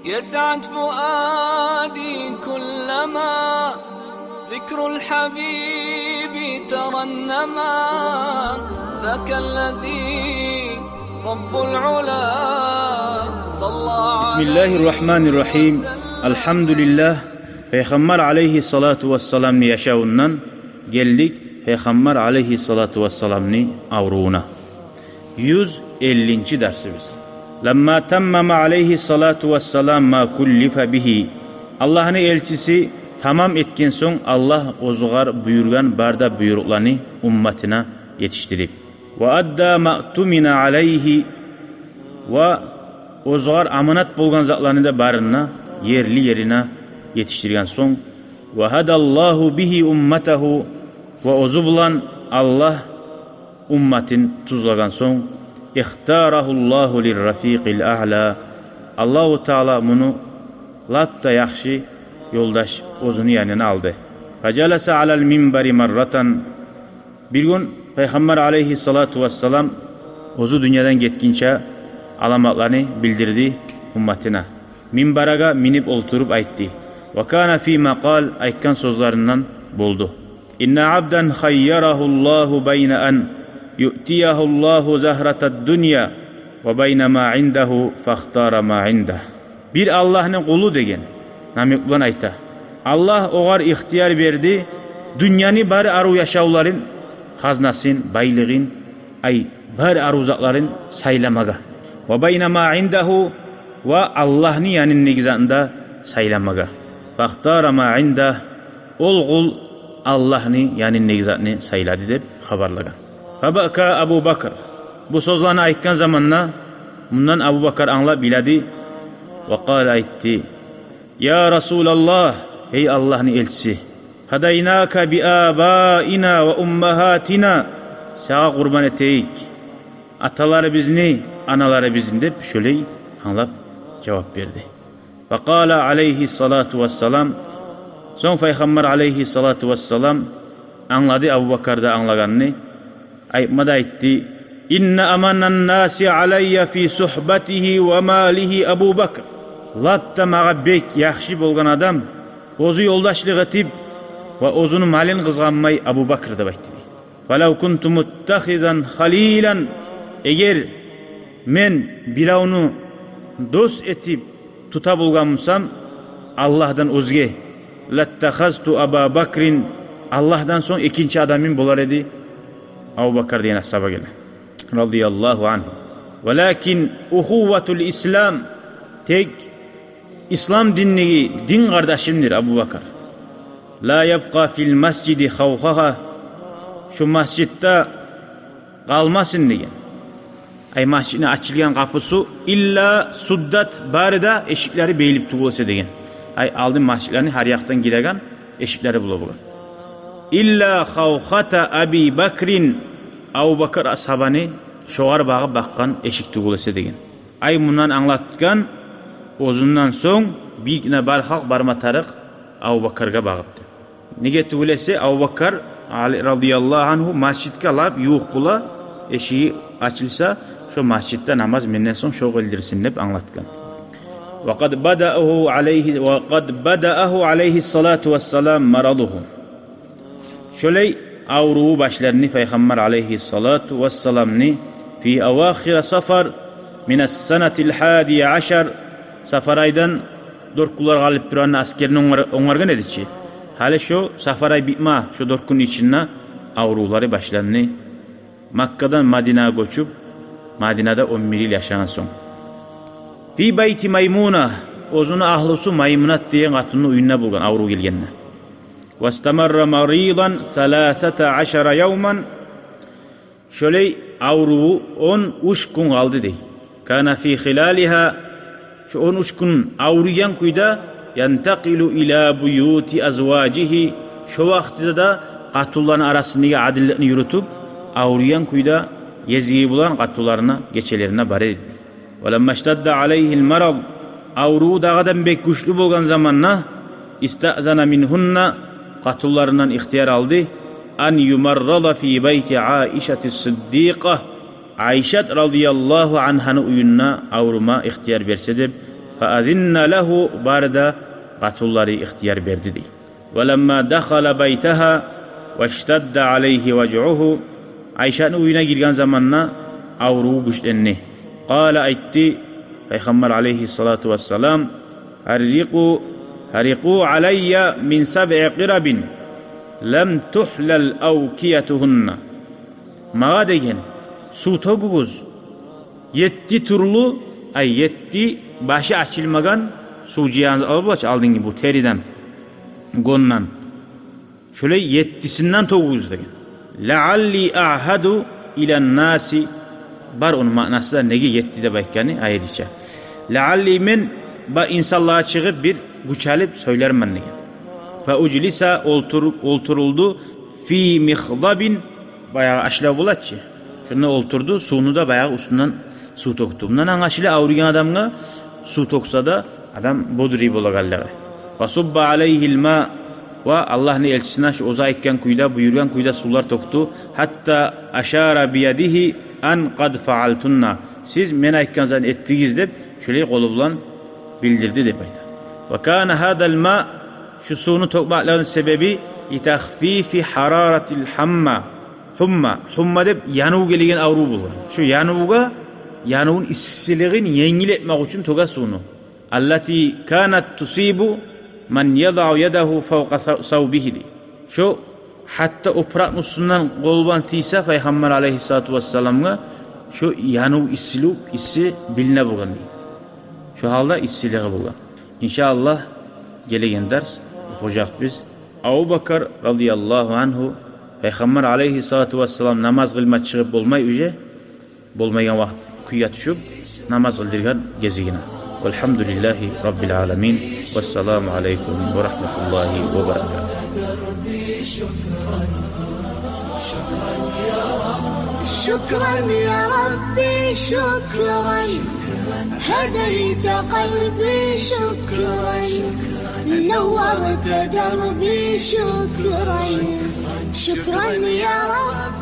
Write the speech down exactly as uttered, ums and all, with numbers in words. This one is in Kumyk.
يسعد فؤادي كلما ذكر الحبيب ترنما، ذاك الذي رب العلا صلى عليه وسلم. بسم الله الرحمن الرحيم. الحمد لله. Пайхаммар алейгьиссалату вассаламны яшавундан гелдик Пайхаммар алейгьиссалату вассаламны аврувуна. Юз эллинчи дарсыбыз. لما تمم عليه الصلاة والسلام ما كلف به. Аллагьны элчиси тамам этген сонг, Аллагь оьзюгъар буюргъан бары да буйрукъланы умматына етишдирип. وأدى ما اؤتمن عليه. Ва оьзюгъар аманат болгъан затланы да барын да ерли-ерине етишдирген сонг. وهدى الله به أمته. Ва оьзю булан Аллагь умматын тюзлеген сонг, اختاره الله للرفيق الأعلى. Аллагьу Таала муну лап да яхшы ёлдаш оьзюню янына алды. فجلس على المنبر مرة. Бир гюн Пайхаммар алейгьиссалату вассалам оьзю дюньядан гетгинче аламатланы билдирди умматына. Минбаргъа минип олтуруп айтды. وكان فيما قال, айтгъан сёзлеринден болду. إن عبدا خيره الله بين أن يؤتيه الله زهرة الدنيا وبين ما عنده فاختار ما عنده. Бир Аллагьны къулу деген намек булан айта. Аллагь огъар ихтияр берди дюньяны бары арив яшавларын, хазнасын, байлыгъын, ай, бары арив затларын сайламагъа. وبين ما عنده, ва Аллагьны янынгдагъы затны да сайламагъа. فاختار ما عنده, ол къул Аллагьны янынгдагъы затны сайлады деп хабарлагъан. فبكى أبو بكر. Бу сёзлени айтгъан заманда мундан Абубакар англап йылады. وقال, айтды: يا رسول الله, гьей Аллагьны элчиси, فديناك بآبائنا وأمهاتنا, сагъа къурбан этейик аталарыбызны, аналарыбызны, деп шолай англап жавап берди. فقال عليه الصلاة والسلام, сонг Пайхаммар алейгьиссалату вассалам англады Абубакар да англагъанны, айтма да айтды: إن أمن الناس علي في صحبته وماله أبو بكر. Лап да магъа бек яхшы болгъан адам, оьзю ёлдашлыкъ этип ва оьзюню малын къызгъанмай, Абубакр деп айтды. فلو كنت متخذا خليلا, эгер мен биревню дос этип тута болгъан бусам Аллагьдан оьзге, لاتخذت أبا بكر, Аллагьдан сонг экинчи адамым болар эди Абубакар деген асгьаба геле, رضي الله عنه. ولكن أخوة الإسلام, тек ислам диндеги дин къардашымдыр Абубакар. لا يبقى في المسجد خوخة, шу масжитде къалмасын деген. Ай, масжитни ачылгъан къапусу, إلا سدت, бары да эшиклери бегилип тюгюл эсе деген. Ай, алдын масжитлени гьар якъдан гиреген эшиклери бола болгъан. إلا خوخة أبي بكر, Абубакар асгьабаны шогъар багъып бакъгъан эшик тюгюл эсе деген. Ай, мундан англатгъан, оьзюнден сонг бир гине бар халкъ барма тарыкъ Абубакаргъа багъып деп. Неге тюгюл эсе, Абубакар, Али радияллагьу ангьу, масжитге лап ювукъ бола, эшиги ачылса, шо масжитде намаз менден сонг шо къылдырсын деп англатгъан. وقد بدأه عليه، وقد بدأه عليه الصلاة والسلام مرضه. Шолай авруву башланды Пайхаммар алейгьиссалату вассаламны في أواخر صفر من السنة الحادية عشر, Сафар айдан дёрт гюнлер къалып турагъанда, аскерин онгар-, онгаргъан эди чи. Гьали шо Сафар ай битме, шо дёрт гюнню ичинде аврувлары башланды. Маккадан Мадинагъа гёчюп, Мадинада он бир йыл яшагъан сонг. في بيت ميمونة, оьзюню агьлюсю Маймунат деген къатынны уьюнде болгъан аврув гелгенде. واستمر مريضا ثلاثة عشر يوما. Шолай авруву он уьч гюн къалды дей. كان في خلالها, шо он уьч гюн авруйгъан кюйде, ينتقل إلى بيوت أزواجه, шо вакътиде де къатынланы арасындагъы адилликни юрютюп, авруйгъан кюйде гезиги булан къатынларына гечелерине бара эди. ولما اشتد عليه المرض, авруву дагъы да бек гючлю болгъан заманда, استأذن منهن, къатынларындан ихтияр алды, أن يمرض في بيت عائشة الصديقة, Айшат радияллагьу ангьаны уьюнде аврума ихтияр берсе деп, فأذن له, бары да къатунлары ихтияр берди дей. ولما دخل بيتها واشتد عليه وجعه, Айшаны уьюне гирген заманда авруву гючленди. قال, айтды Пайхаммар алайгьиссалату вассалам: هرقوا، هرقوا علي من سبع قرب لم تحلل أوكيتهن. Магъа деген, сув тёгюгюз, етти тюрлю, ай, етти башы ачылмагъан сув жыягъан алып бола чы, алдынгъы бу териден, гондон. Шолай еттисинден тёгюгюз деген. لعلي أعهد إلى الناس. Бар, ону маънасы да, неге етти деп айтгъаны айрыча. لعلي, мен ба инсанлагъа чыгъып бир гюч алып сёйлермен деген. فأجلس, олтур-, олтурулду, في مخضب, баягъы ашлав бола чы. Шонда олтурду, сувну да баягъы уьстюнден сув тёкдю. Мундан англашыла, авруйгъан адамгъа сув тёксе де, адам бодрый болагъанлыгъы. وصب عليه الماء, ва Аллагьны элчисине шо оьзю айтгъан кюйде, буюргъан кюйде сувлар тёкдю. حتى أشار بيده أن قد فعلتن. Сиз мен айтгъан затны этдигиз деп, шолай къолу булан билдирди деп айта. وكان هذا الماء, шу сувну тёкмеклигини себеби, لتخفيف حرارة الحمى. Гьумма, гьумма деп янув гелеген аврув болгъан. Шу янувгъа, янувну иссилигин енгил этмек учун тёге сувну. التي كانت تصيب من يضع يده فوق ثو-، ثوبه, дей. Шо гьатта опуракъны уьстюнден къолу булан тийсе, Пайхаммар алайгьиссалату вассаламгъа шо янув, иссилив, исси билине болгъан дей. Шо гьалда иссилиги болгъан. Иншааллагь, гелеген дарс охужакъбыз. Абубакар радияллагьу ангьу, Пайхаммар алайгьиссалату вассалам намаз къылма чыгъып болмай уже, болмайгъан вакъти кюйге тюшюп, намаз къылдыргъан гезигине. والحمد لله رب العالمين. والسلام عليكم ورحمة الله وبركاته. شكرا يا ربي، شكرا. هديت قلبي، شكرا. نورت دربي، شكرا. شكرا يا رب.